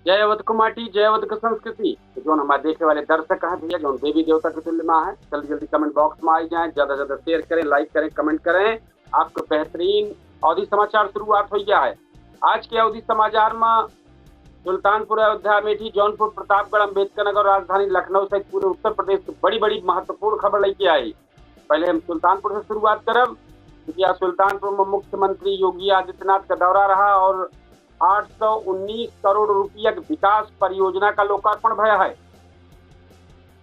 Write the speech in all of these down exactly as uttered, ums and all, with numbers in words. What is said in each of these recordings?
जय अवध क माटी, जय अवध क संस्कृति। तो जौन हमारे देखे वाले दर्शक हैं भैया, जौन देवी देवता के तुल्य में है, जल्दी जल्दी comment box में आई जाएं, ज्यादा ज्यादा share करें, like करें, comment करें। आपको बेहतरीन अवधी समाचार शुरुआत हो गया है। आज के अवधी समाचार में सुल्तानपुर, अयोध्या, अमेठी, जौनपुर, प्रतापगढ़, अम्बेडकर नगर, राजधानी लखनऊ सहित पूरे उत्तर प्रदेश की बड़ी बड़ी महत्वपूर्ण खबर लेके आई। पहले हम सुल्तानपुर से शुरुआत करब, क्योंकि आज सुल्तानपुर में मुख्यमंत्री योगी आदित्यनाथ का दौरा रहा और आठ सौ उन्नीस करोड़ रुपया के विकास परियोजना का लोकार्पण भया है।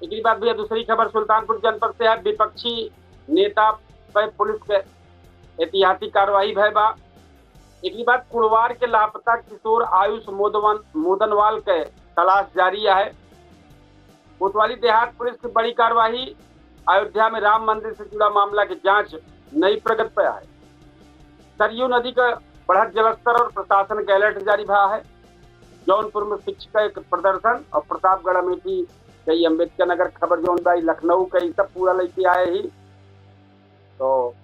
एकरी बाद भैया दूसरी खबर सुल्तानपुर जनपद से है, विपक्षी नेता पर पुलिस के एहतियाती कार्रवाई भय बा। एकरी बाद कुड़वार के लापता किशोर आयुष मोदवन, मोदनवाल के तलाश जारी है। कोतवाली देहात पुलिस की बड़ी कार्रवाई, अयोध्या में राम मंदिर से जुड़ा मामला की जांच नई प्रगति पे है। सरयू नदी का बढ़त जलस्तर और प्रशासन का alert जारी भा है। जौनपुर में शिक्षक के प्रदर्शन और प्रतापगढ़, अमेठी, कई अम्बेडकर नगर खबर जौन बा, लखनऊ कई सब पूरा लेके आए ही। तो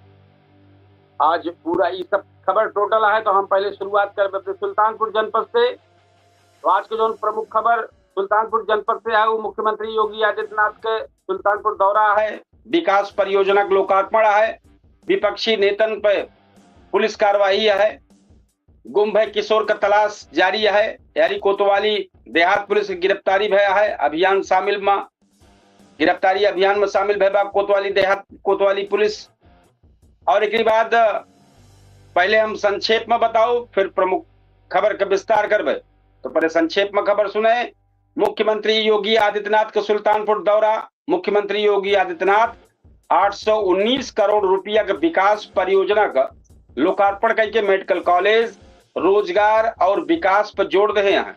आज पूरा ये सब खबर total है, तो हम पहले शुरुआत करबे अपने सुल्तानपुर जनपद से। तो आज के जौन प्रमुख खबर सुल्तानपुर जनपद से है, वो मुख्यमंत्री योगी आदित्यनाथ के सुल्तानपुर दौरा है, विकास परियोजना के लोकार्पण है, विपक्षी नेतन पे पुलिस कार्रवाई है, गुम भय किशोर का तलाश जारी है, यानी कोतवाली देहात पुलिस की गिरफ्तारी भया है, अभियान शामिल मा, गिरफ्तारी अभियान में शामिल भय बा कोतवाली देहात, कोतवाली पुलिस। और एकरी बाद पहले हम संक्षेप में बताओ, फिर प्रमुख खबर का विस्तार करबे। तो पहले संक्षेप में खबर सुने। मुख्यमंत्री योगी आदित्यनाथ के सुल्तानपुर दौरा। मुख्यमंत्री योगी आदित्यनाथ आठ सौ उन्नीस करोड़ रुपया के विकास परियोजना का लोकार्पण करके मेडिकल कॉलेज, रोजगार और विकास पर जोर दे हैं।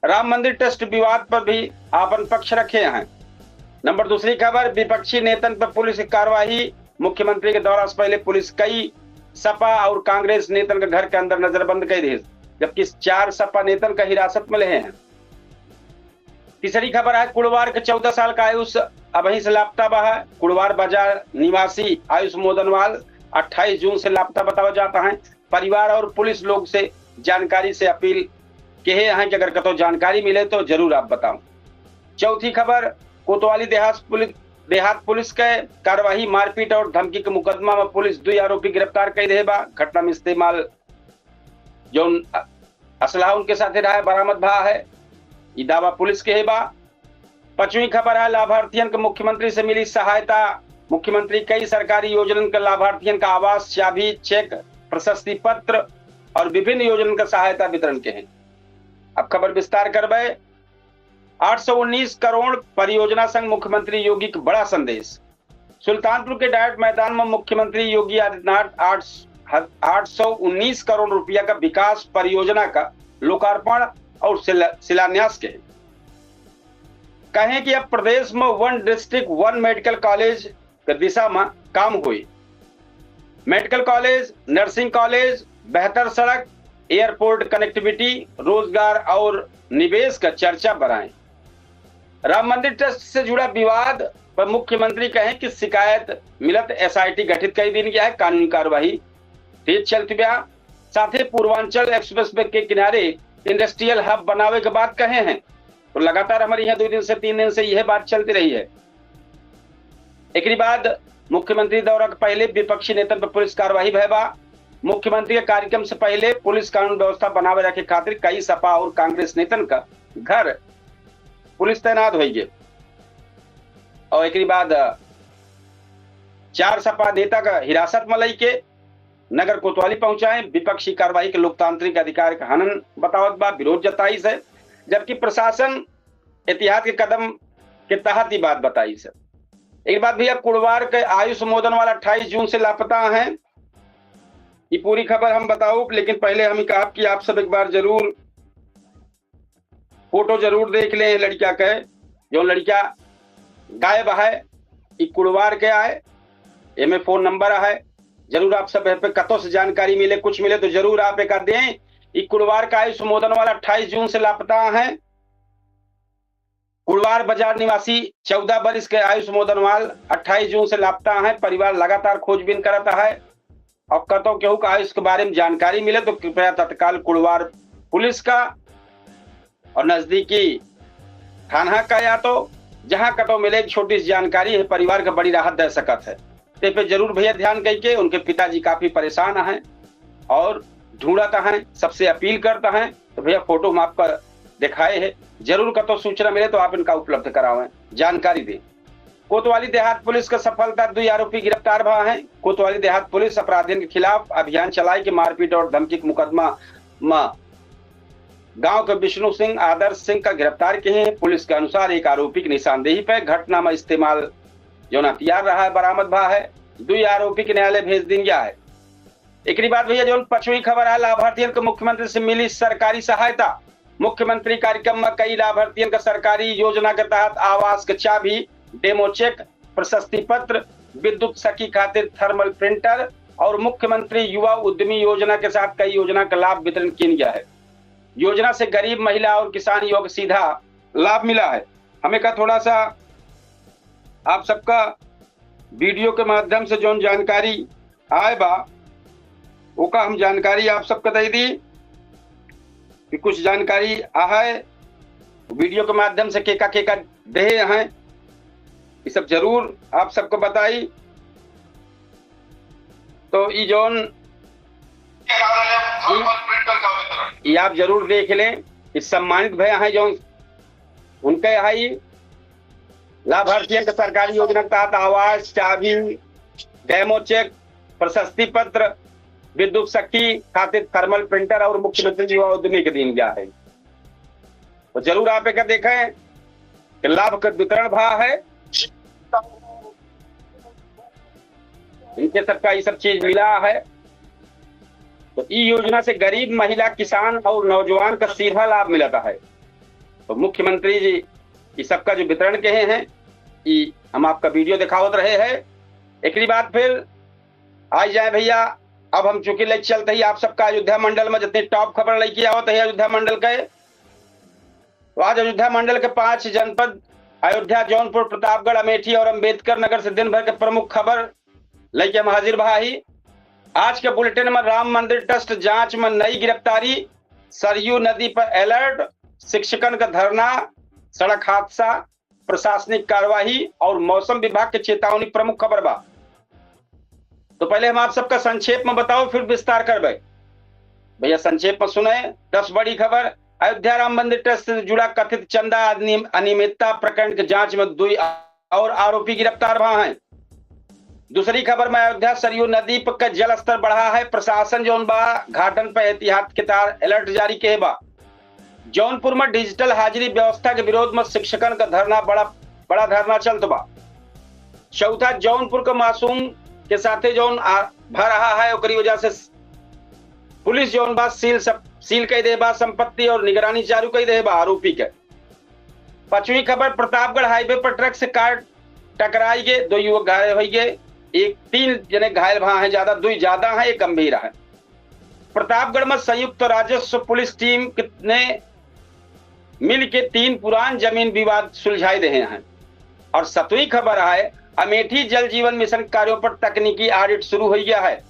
राम मंदिर ट्रस्ट विवाद पर भी आपन पक्ष रखे हैं। नंबर दूसरी खबर, विपक्षी नेतन पर पुलिस की कार्रवाई। मुख्यमंत्री के दौरा से पहले पुलिस कई सपा और कांग्रेस नेतन के घर के अंदर नजरबंद कर दिए, जबकि चार सपा नेतन का हिरासत में ले हैं। तीसरी खबर है, कुड़वार के चौदह साल का आयुष अबहीं से लापता बा है। कुड़वार बाजार निवासी आयुष मोदनवाल अट्ठाईस जून से लापता बतावा जाता है। परिवार और पुलिस लोग से जानकारी से अपील किहे हैं कि अगर कतौ जानकारी मिले तो जरूर आप बताओ। चौथी खबर, कोतवाली देहात पुलिस, देहात पुलिस के कार्रवाई, मारपीट और धमकी के मुकदमा में पुलिस दुई आरोपी गिरफ्तार कर रहे बा। घटना में इस्तेमाल जौन अ-, असलहा उनके साथे रहा है, बरामद भा है। ई दावा पुलिस के है बा। पांचवी खबर है, लाभार्थियन के मुख्यमंत्री से मिली सहायता। मुख्यमंत्री कई सरकारी योजनन के लाभार्थियन का आवास, चाबी, चेक, प्रशस्ति पत्र और विभिन्न योजनन का सहायता वितरण के हैं। अब खबर विस्तार करबे। आठ सौ उन्नीस करोड़ परियोजना संग मुख्यमंत्री योगी के बड़ा संदेश। सुल्तानपुर के डायट मैदान में मुख्यमंत्री योगी आदित्यनाथ आठ, आठ सौ उन्नीस करोड़ रुपया का विकास परियोजना का लोकार्पण और शिला-, शिलान्यास के। कहें कि अब प्रदेश में one district one medical college के दिशा में काम हुई। मेडिकल कॉलेज, नर्सिंग कॉलेज, बेहतर सड़क, एयरपोर्ट कनेक्टिविटी, रोजगार और निवेश का चर्चा बढ़ाएं। राम मंदिर ट्रस्ट से जुड़ा विवाद पर मुख्यमंत्री कहें कि शिकायत मिलत एसआईटी गठित कर दी गया है, कानूनी कार्यवाही तेज चलती बा। साथ ही पूर्वांचल एक्सप्रेसवे के किनारे इंडस्ट्रियल हब बनावे के बात कहे हैं। तो लगातार हमारे यहाँ दो दिन से, तीन दिन से यह बात चलती रही है। एकरी बाद मुख्यमंत्री दौरा के पहले विपक्षी नेतन पर पुलिस कार्रवाई भय बा। मुख्यमंत्री के कार्यक्रम से पहले पुलिस कानून व्यवस्था बनावे रखे खातिर कई सपा और कांग्रेस नेतन का घर पुलिस तैनात होई गए और एकरी बाद चार सपा नेता का हिरासत में लई के नगर कोतवाली पहुंचाए। विपक्षी कार्रवाई के लोकतांत्रिक अधिकार का हनन बतावत बा, विरोध जताई से, जबकि प्रशासन एहतियात के कदम के तहत ही बात बताई से। एक बात भैया, कुड़वार के आयुष मोदनवाल अट्ठाईस जून से लापता हैं। ये पूरी खबर हम बताऊब, लेकिन पहले हम कहब कि आप सब एक बार जरूर फोटो जरूर देख लें लड़का के, जो लड़का गायब है, ई कुड़वार के आए, एमे फोन नंबर है, जरूर आप सब एह पे कतौ से जानकारी मिले, कुछ मिले तो जरूर आप एक दें। ई कुड़वार का आयुष मोदनवाल अट्ठाईस जून से लापता हैं। कुड़वार बाजार निवासी चौदह बरिस के आयुष मोदनवाल अट्ठाईस जून से लापता हैं। परिवार लगातार खोजबीन करत है और कतौ केहू का आयुष के बारे में जानकारी मिले तो कृपया तत्काल कुड़वार पुलिस का और नजदीकी थाना का या तो जहाँ कतो मिले, एक छोटी सी जानकारी है, परिवार का बड़ी राहत दे सकत है। ते पे जरूर भैया ध्यान कइके, उनके पिताजी काफी परेशान हैं और ढूंढत हैं, सबसे अपील करत हैं। तो भैया फोटो हम आपका दिखाए हैं, जरूर कतो सूचना मिले तो आप इनका उपलब्ध करावें, जानकारी दें। कोतवाली देहात पुलिस का सफलता, दुई आरोपी गिरफ्तार भा हैं। कोतवाली देहात पुलिस अपराधियन के खिलाफ अभियान चलाए के मारपीट और धमकी के मुकदमा मा गांव के विष्णु सिंह, आदर्श सिंह का गिरफ्तार किहे हैं। पुलिस के अनुसार एक आरोपी की निशानदेही पे घटना में इस्तेमाल जौन हथियार रहा है बरामद भा है। दुई आरोपी के न्यायालय भेज दीन गया है। एकरी बाद भैया जौन पचवीं खबर है, लाभार्थियन के मुख्यमंत्री से मिली सरकारी सहायता। मुख्यमंत्री कार्यक्रम में कई लाभार्थियन का सरकारी योजना के तहत आवास के चाबी, डेमो चेक, प्रशस्ति पत्र, विद्युत सखी खातिर थर्मल प्रिंटर और मुख्यमंत्री युवा उद्यमी योजना के साथ कई योजना का लाभ वितरण किया गया है। योजना से गरीब महिला और किसान युवा को सीधा लाभ मिला है। हमें का थोड़ा सा आप सबका वीडियो के माध्यम से जौन जानकारी आए बा, ओका हम जानकारी आप सबके दे दी कि कुछ जानकारी आहे वीडियो के माध्यम से केका केका देहे हैं, ये सब जरूर आप सबको बताई। तो ई जौन ई, ई आप जरूर देख लें, इस सम्मानित भैया हैं जौन उनके यहाँ ही लाभार्थियन के सरकारी योजना के तहत आवास, चाबी, डेमो चेक, प्रशस्ति पत्र, विद्युत सखी खातिर थर्मल प्रिंटर और मुख्यमंत्री युवा उद्यमी के दीन गया है। तो जरूर आप एक देखें कि लाभ का वितरण भा है, इनके सबका ये सब चीज मिला है। तो ई योजना से गरीब महिला, किसान और नौजवान का सीधा लाभ मिलता है। तो मुख्यमंत्री जी ई सबका जो वितरण किहे हैं, ई हम आपका वीडियो दिखावत रहे हैं। एकरी बाद फिर आ जाए भैया, अब हम चूंकि लेके चलते ही आप सबका अयोध्या मंडल में जितनी टॉप खबर लेके आवत है अयोध्या मंडल के, तो आज अयोध्या मंडल के पांच जनपद अयोध्या, जौनपुर, प्रतापगढ़, अमेठी और अंबेडकर नगर से दिन भर के प्रमुख खबर लेके हम हाजिर भा ही। आज के बुलेटिन में राम मंदिर ट्रस्ट जांच में नई गिरफ्तारी, सरयू नदी पर अलर्ट, शिक्षकन का धरना, सड़क हादसा, प्रशासनिक कार्यवाही और मौसम विभाग के चेतावनी प्रमुख खबर बा। तो पहले हम आप सबका संक्षेप में बताओ, फिर विस्तार करबे। भैया संक्षेप में सुने, दस बड़ी खबर। अयोध्या राम मंदिर ट्रस्ट से जुड़ा कथित चंदा अनियम-, अनियमितता प्रकरण के जांच में दुई और आरोपी गिरफ्तार भा हैं। दूसरी खबर में अयोध्या सरयू नदी प-, का जलस्तर बढ़ा है, प्रशासन जौन बा घाटन पर एहतियात के तहत अलर्ट जारी किहे बा। जौनपुर में डिजिटल हाजिरी व्यवस्था के विरोध में शिक्षकन का धरना, बड़ा, बड़ा धरना चलत बा। चौथा, जौनपुर के मासूम के साथे जौन आ, भा रहा है, ओकरी वजह से पुलिस जौन बा सील सब, सील कई दे बा संपत्ति और निगरानी चालू कई दे बा आरोपी के। पांचवी खबर, प्रतापगढ़ हाईवे पर ट्रक से कार टकराई गए, दो युवक घायल हो गए, एक, तीन जने घायल भा हैं, ज्यादा, दुई ज्यादा हैं, एक गंभीर है। प्रतापगढ़ में संयुक्त राजस्व पुलिस टीम ने मिल के तीन पुरान जमीन विवाद सुलझाई रहे हैं। और सतवीं खबर है, अमेठी जल जीवन मिशन कार्यों पर तकनीकी ऑडिट शुरू हो गया है।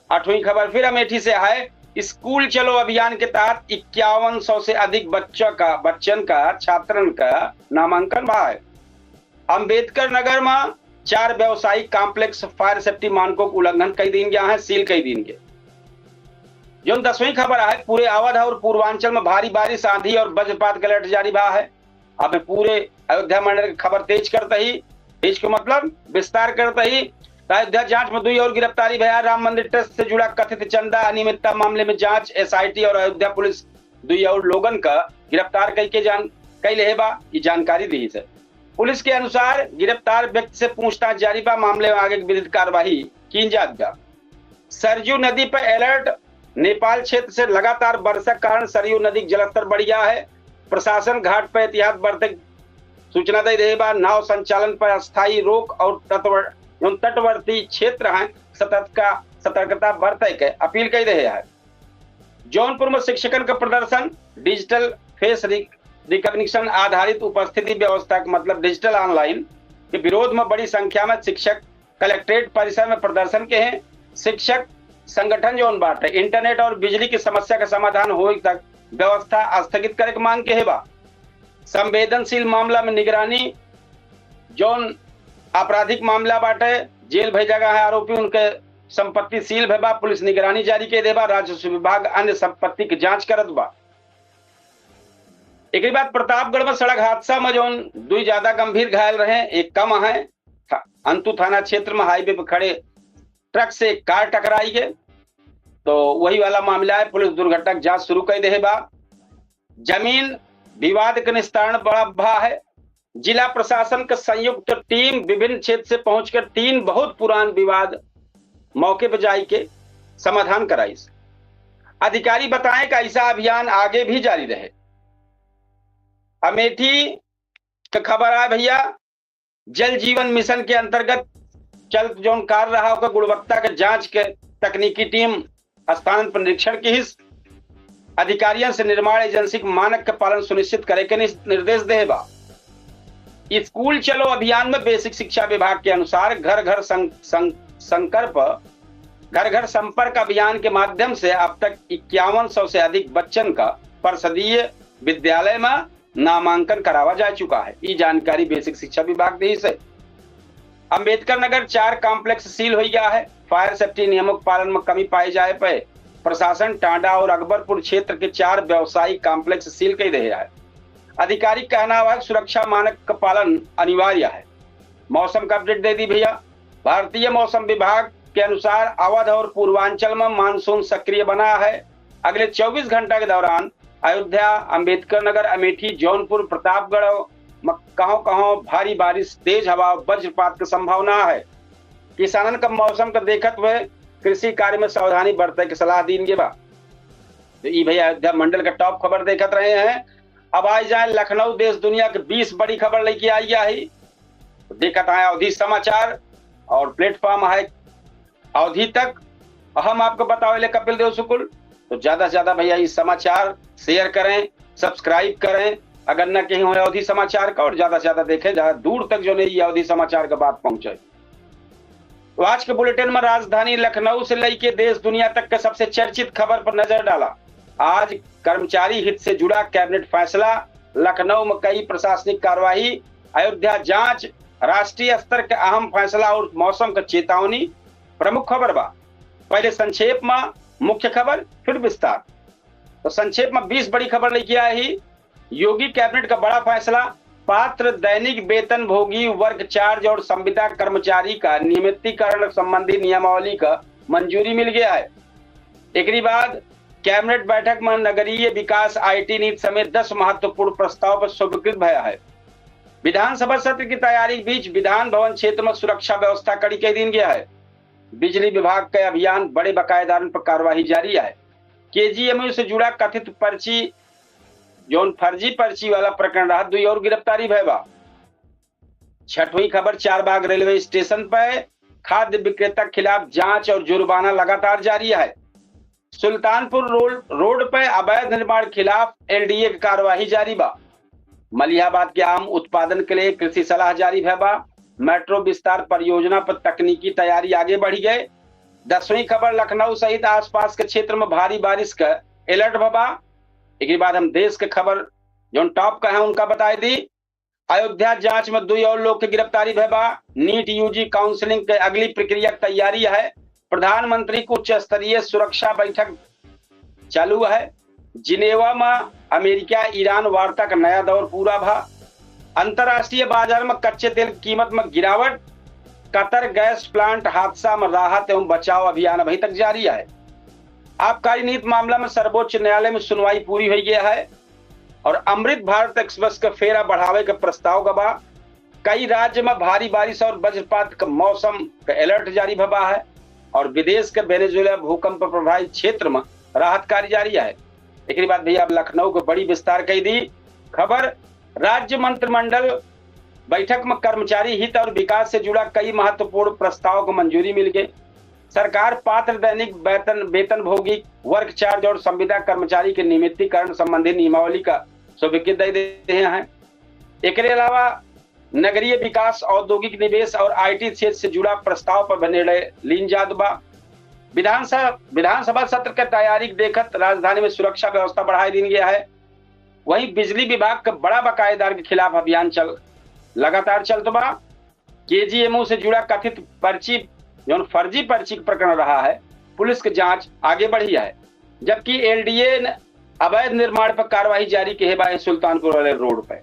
आठवीं खबर फिर अमेठी से है, स्कूल चलो अभियान के तहत इक्यावन सौ से अधिक बच्चों का, बच्चन का, छात्रन का नामांकन भा है। अंबेडकर नगर में चार व्यावसायिक कॉम्प्लेक्स फायर सेफ्टी मानकों का उल्लंघन कई दीन गया है, सील कई दीन गए। जौन दसवीं खबर है, पूरे अवध और पूर्वांचल में भारी बारिश, आंधी और वज्रपात का अलर्ट जारी भा है। अब पूरे अयोध्या मंडल की खबर तेज करते ही, तेज के मतलब विस्तार करते ही, तो अयोध्या जांच में दुई और गिरफ्तारी भया। राम मंदिर ट्रस्ट से जुड़ा कथित चंदा अनियमितता मामले में जांच, एसआईटी और अयोध्या पुलिस दुई और लोगन का गिरफ्तार कई के जान, कई लेहे बा, ये जानकारी दी से। पुलिस के अनुसार गिरफ्तार व्यक्ति से पूछताछ जारी बा, मामले में आगे की विधिक कार्यवाही की जात बा। सरयू नदी पर अलर्ट, नेपाल क्षेत्र से लगातार वर्षा के कारण सरयू नदी का जलस्तर बढ़ गया है। प्रशासन घाट पर एहतियात बरते सूचना दे रहे बा, नाव संचालन पर अस्थायी रोक और तटवर-, जौन तटवर्ती क्षेत्र हैं, सतर्कता, सतर्कता बरते के अपील कई रहे हैं। जौनपुर में शिक्षकन का प्रदर्शन, डिजिटल फेस रिक-, रिकॉग्निशन आधारित उपस्थिति व्यवस्था के मतलब डिजिटल ऑनलाइन के विरोध में बड़ी संख्या में शिक्षक कलेक्ट्रेट परिसर में प्रदर्शन किहे हैं। शिक्षक संगठन जौन बाटे, इंटरनेट और बिजली की समस्या का समाधान होए तक व्यवस्था स्थगित करे के मांग किहे बा। संवेदनशील मामला में निगरानी, जौन आपराधिक मामला बाटे, जेल भेजा गया है आरोपी, उनके संपत्ति सील भे बा, पुलिस निगरानी जारी के देबा, राजस्व विभाग अन्य संपत्ति के जांच करत बा। एकरे बाद प्रतापगढ़ में सड़क हादसा में जौन दुई ज्यादा गंभीर घायल रहे, एक कम है, था-, अंतु थाना क्षेत्र में हाईवे पर खड़े ट्रक से कार टकराई है, तो वही वाला मामला है। पुलिस दुर्घटना की जांच शुरू कर दे बा। जमीन विवाद के निस्तारण बड़ा भा है। जिला प्रशासन के संयुक्त टीम विभिन्न क्षेत्र से पहुंचकर तीन बहुत पुरान विवाद मौके पर जाई के समाधान कराइस। अधिकारी बताएं कि ऐसा अभियान आगे भी जारी रहे। अमेठी का खबर आए भैया, जल जीवन मिशन के अंतर्गत चल जौन कार्य रहा, ओकर गुणवत्ता के जांच के तकनीकी टीम स्थान पर निरीक्षण किहिस। अधिकारियन से निर्माण एजेंसी के मानक के पालन सुनिश्चित करे के निस-, निर्देश दे बा। स्कूल चलो अभियान में बेसिक शिक्षा विभाग के अनुसार घर घर सं-, सं-, संकल्प, घर घर संपर्क अभियान के माध्यम से अब तक इक्यावन सौ से अधिक बच्चन का परिषदीय विद्यालय में नामांकन करावा जा चुका है। ई जानकारी बेसिक शिक्षा विभाग देहिस है। अंबेडकर नगर चार कॉम्प्लेक्स सील हो गया है। फायर सेफ्टी नियमों के पालन में कमी पाए जाए पर प्रशासन टांडा और अकबरपुर क्षेत्र के चार व्यावसायिक कॉम्प्लेक्स सील कर दे है। अधिकारी कहना है कि सुरक्षा मानक का पालन अनिवार्य है। मौसम का अपडेट दे दी भैया। भारतीय मौसम विभाग के अनुसार अवध और पूर्वांचल में मानसून सक्रिय बना है। अगले चउबीस घंटा के दौरान अयोध्या, अंबेडकर नगर, अमेठी, जौनपुर, प्रतापगढ़ में कहों कहों भारी बारिश, तेज हवा, वज्रपात की संभावना है। किसानन का मौसम का देखत हुए कृषि कार्य में सावधानी बरते की सलाह दीन गे बा। तो ई भैया अयोध्या मंडल का टॉप खबर देखत रहे हैं। अब आए जाए लखनऊ, देश दुनिया के बीस बड़ी खबर लेके आई है। देखत आए अवधी समाचार और प्लेटफॉर्म है अवधी तक। हम आपको बतावे ले कपिल देव शुक्ल। तो ज्यादा से ज्यादा भैया इस समाचार शेयर करें, सब्सक्राइब करें, अगर न कहीं हुए अवधी समाचार का, और ज्यादा से ज्यादा देखें, ज्यादा दूर तक जो नहीं ये अवधी समाचार का बात पहुंचे। तो आज के बुलेटिन में राजधानी लखनऊ से लेके देश दुनिया तक के सबसे चर्चित खबर पर नजर डाला। आज कर्मचारी हित से जुड़ा कैबिनेट फैसला, लखनऊ में कई प्रशासनिक कार्यवाही, अयोध्या जांच, राष्ट्रीय स्तर के अहम फैसला और मौसम का चेतावनी प्रमुख खबर बा। पहले संक्षेप में मुख्य खबर, फिर विस्तार। तो संक्षेप में बीस बड़ी खबर लेके आए ही। योगी कैबिनेट का बड़ा फैसला, पात्र दैनिक वेतन भोगी, वर्क चार्ज और संविदा कर्मचारी का नियमितीकरण संबंधी नियमावली का मंजूरी मिल गया है। एकरी बाद कैबिनेट बैठक में नगरीय विकास, आईटी नीति समेत दस महत्वपूर्ण प्रस्ताव पर स्वीकृत भया है। विधानसभा सत्र की तैयारी के बीच विधान भवन क्षेत्र में सुरक्षा व्यवस्था कड़ी कर दीन गया है। बिजली विभाग के अभियान बड़े बकायेदारन पर कार्यवाही जारी है। केजीएमयू से जुड़ा कथित पर्ची, जौन फर्जी पर्ची वाला प्रकरण रहा, दुई और गिरफ्तारी भय बा। छठवीं खबर, चारबाग रेलवे स्टेशन पर खाद्य विक्रेता के खिलाफ जांच और जुर्माना लगातार जारी है। सुल्तानपुर रोड, रोड पर अवैध निर्माण खिलाफ एलडीए की कार्यवाही जारी बा। मलिहाबाद के आम उत्पादन के लिए कृषि सलाह जारी भय बा। मेट्रो विस्तार परियोजना पर तकनीकी तैयारी आगे बढ़ी गए। दसवीं खबर, लखनऊ सहित आसपास के क्षेत्र में भारी बारिश का अलर्ट भय बा। एकरी बाद हम देश के खबर जौन टॉप का है उनका बताए दी। अयोध्या जांच में दुई और लोग के गिरफ्तारी भय बा। नीट यूजी काउंसलिंग के अगली प्रक्रिया की तैयारी है। प्रधानमंत्री की उच्च स्तरीय सुरक्षा बैठक चालू है। जिनेवा में अमेरिका ईरान वार्ता का नया दौर पूरा भा। अंतर्राष्ट्रीय बाजार में कच्चे तेल की कीमत में गिरावट। कतर गैस प्लांट हादसा में राहत एवं बचाव अभियान अभी तक जारी है। आबकारी नीति मामला में सर्वोच्च न्यायालय में सुनवाई पूरी हो गया है और अमृत भारत एक्सप्रेस के फेरा बढ़ावे के प्रस्ताव का बा। कई राज्य में भारी बारिश और वज्रपात का मौसम का अलर्ट जारी भबा है और विदेश के वेनेजुएला भूकंप प्रभावित क्षेत्र में राहत कार्य जारी है। एकरी बाद भैया अब लखनऊ के बड़ी विस्तार कई दी खबर, राज्य मंत्रिमंडल बैठक में कर्मचारी हित और विकास से जुड़ा कई महत्वपूर्ण प्रस्ताव को मंजूरी मिल गई। सरकार पात्र दैनिक वेतन, वेतन भोगी वर्क चार्ज और संविदा कर्मचारी के नियमितीकरण संबंधी नियमावली का स्वीकृति दे दे हैं। एकरे अलावा नगरीय विकास, औद्योगिक निवेश और आईटी क्षेत्र से जुड़ा प्रस्ताव पर भी निर्णय लीन जात बा। विधानसभा, विधानसभा सत्र के तैयारी के देखत राजधानी में सुरक्षा व्यवस्था बढ़ाई दीन गया है। वहीं बिजली विभाग के बड़ा बकायेदार के खिलाफ अभियान चल, लगातार चलत बा। केजीएमओ से जुड़ा कथित पर्ची, जौन फर्जी पर्ची के प्रकरण रहा है, पुलिस के जांच आगे बढ़ी है, जबकि एलडीए ने अवैध निर्माण पर कार्रवाई जारी किहे बा सुल्तानपुर वाले रोड पे।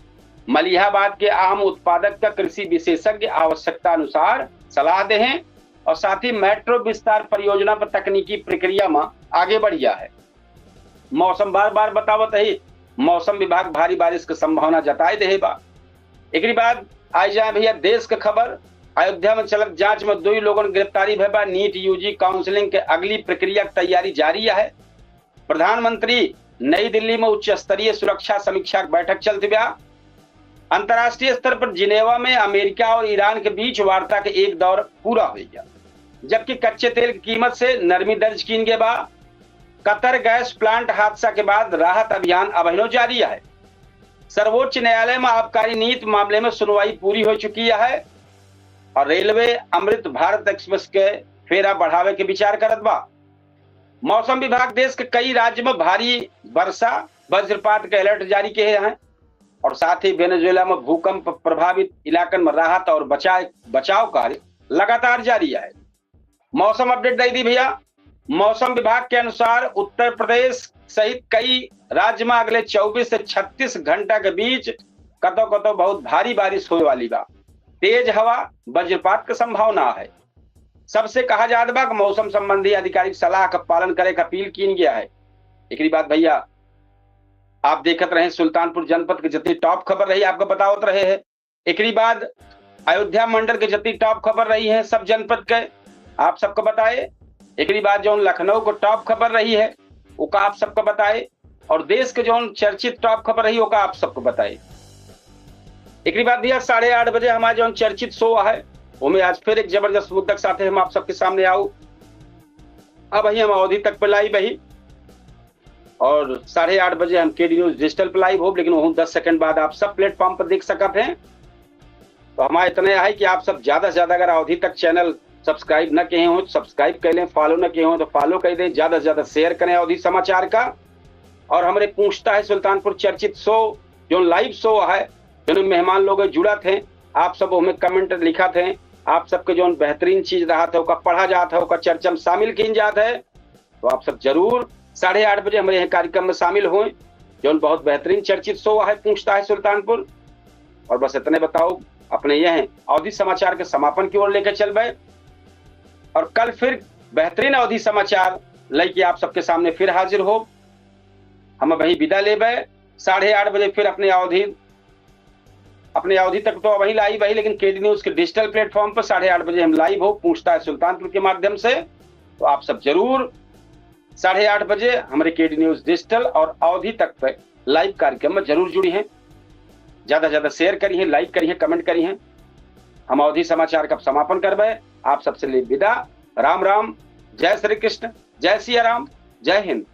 मलिहाबाद के आम उत्पादक का कृषि विशेषज्ञ आवश्यकता अनुसार सलाह देहें और साथ ही मेट्रो विस्तार परियोजना पर तकनीकी प्रक्रिया में आगे बढ़िया है। मौसम बार बार बतावत ही, मौसम विभाग भारी बारिश के संभावना जताए देहे बा। एकरी बाद आई जाए भैया देश के खबर। अयोध्या में चलत जांच में दुई लोगन गिरफ्तारी भय बा। नीट यूजी काउंसलिंग के अगली प्रक्रिया की तैयारी जारी है। प्रधानमंत्री नई दिल्ली में उच्च स्तरीय सुरक्षा समीक्षा बैठक चलत बा। अंतर्राष्ट्रीय स्तर पर जिनेवा में अमेरिका और ईरान के बीच वार्ता के एक दौर पूरा हो गया, जबकि कच्चे तेल की कीमत से नरमी दर्ज कीन गए बा। कतर गैस प्लांट हादसा के बाद राहत अभियान अबहिनो जारी है। सर्वोच्च न्यायालय में आबकारी नीति मामले में सुनवाई पूरी हो चुकी है और रेलवे अमृत भारत एक्सप्रेस के फेरा बढ़ावे के विचार करत बा। मौसम विभाग देश के कई राज्य में भारी वर्षा, वज्रपात के अलर्ट जारी किहे हैं और साथ ही वेनेजुएला में भूकंप प्रभावित इलाकन में राहत और बचाव, बचाव कार्य लगातार जारी है। मौसम अपडेट दे दी भैया। मौसम विभाग के अनुसार उत्तर प्रदेश सहित कई राज्य में अगले चउबीस से छत्तीस घंटा के बीच कतौ कतौ बहुत भारी बारिश होए वाली बा। तेज हवा, वज्रपात के संभावना है। सबसे कहा जात बा कि मौसम संबंधी आधिकारिक सलाह का पालन करे का अपील कीन गया है। एकरी बाद भैया आप देखत रहे सुल्तानपुर जनपद के जितनी टॉप खबर रही आपको बतावत रहे हैं। एकरी बाद अयोध्या मंडल के जितनी टॉप खबर रही है सब जनपद के आप सबको बताए। एकरी बाद जौन लखनऊ को टॉप खबर रही है ओका आप सबको बताए और देश के जौन चर्चित टॉप खबर रही ओका आप सबको बताए। एकरी बाद भैया साढ़े आठ बजे हमारा जौन चर्चित शो है ओमे आज फिर एक जबरदस्त मुद्दा के साथे हम आप सबके सामने आऊ। अब ही हम अवधी तक पे लाइव ही और साढ़े आठ बजे हम केडी न्यूज डिजिटल पे लाइव होब, लेकिन वहू दस सेकंड बाद आप सब प्लेटफॉर्म पर देख सकत हैं। तो हमारा इतना है कि आप सब ज्यादा से ज्यादा अगर अवधी तक चैनल सब्सक्राइब न किहे हो, सब्सक्राइब कर लें, फॉलो न किहे हो तो फॉलो कर दें, ज्यादा से ज्यादा शेयर करें अवधी समाचार का। और हमरे पूछता है सुल्तानपुर चर्चित शो, जो लाइव शो है, जो मेहमान लोग जुड़त हैं, आप सब हमें कमेंट लिखत हैं, आप सबके जौन बेहतरीन चीज रहत है ओका पढ़ा जात है, ओका चर्चा में शामिल कीन जात है। तो आप सब जरूर साढ़े आठ बजे हमरे यह कार्यक्रम में शामिल होएं, जौन बहुत बेहतरीन चर्चित शो है पूछता है सुल्तानपुर। और बस इतने बताओ, अपने यह अवधी समाचार के समापन की ओर लेके चलबे और कल फिर बेहतरीन अवधी समाचार लेके आप सबके सामने फिर हाजिर हो। हम अबही विदा लेबे। साढ़े आठ बजे फिर अपने अवधी, अपने अवधी तक तो अबही लाइव है, लेकिन केडी न्यूज के डिजिटल प्लेटफॉर्म पर साढ़े आठ बजे हम लाइव हो पूछता है सुल्तानपुर के माध्यम से। तो आप सब जरूर साढ़े आठ बजे हमरे केडी न्यूज डिजिटल और अवधी तक पे लाइव कार्यक्रम में जरूर जुड़ी हैं। ज्यादा से ज्यादा शेयर करी हैं, लाइक करी हैं, कमेंट करी हैं। हम अवधी समाचार का समापन करबे। आप सबसे ले विदा। राम राम, जय श्री कृष्ण, जय सिया राम, जय हिंद।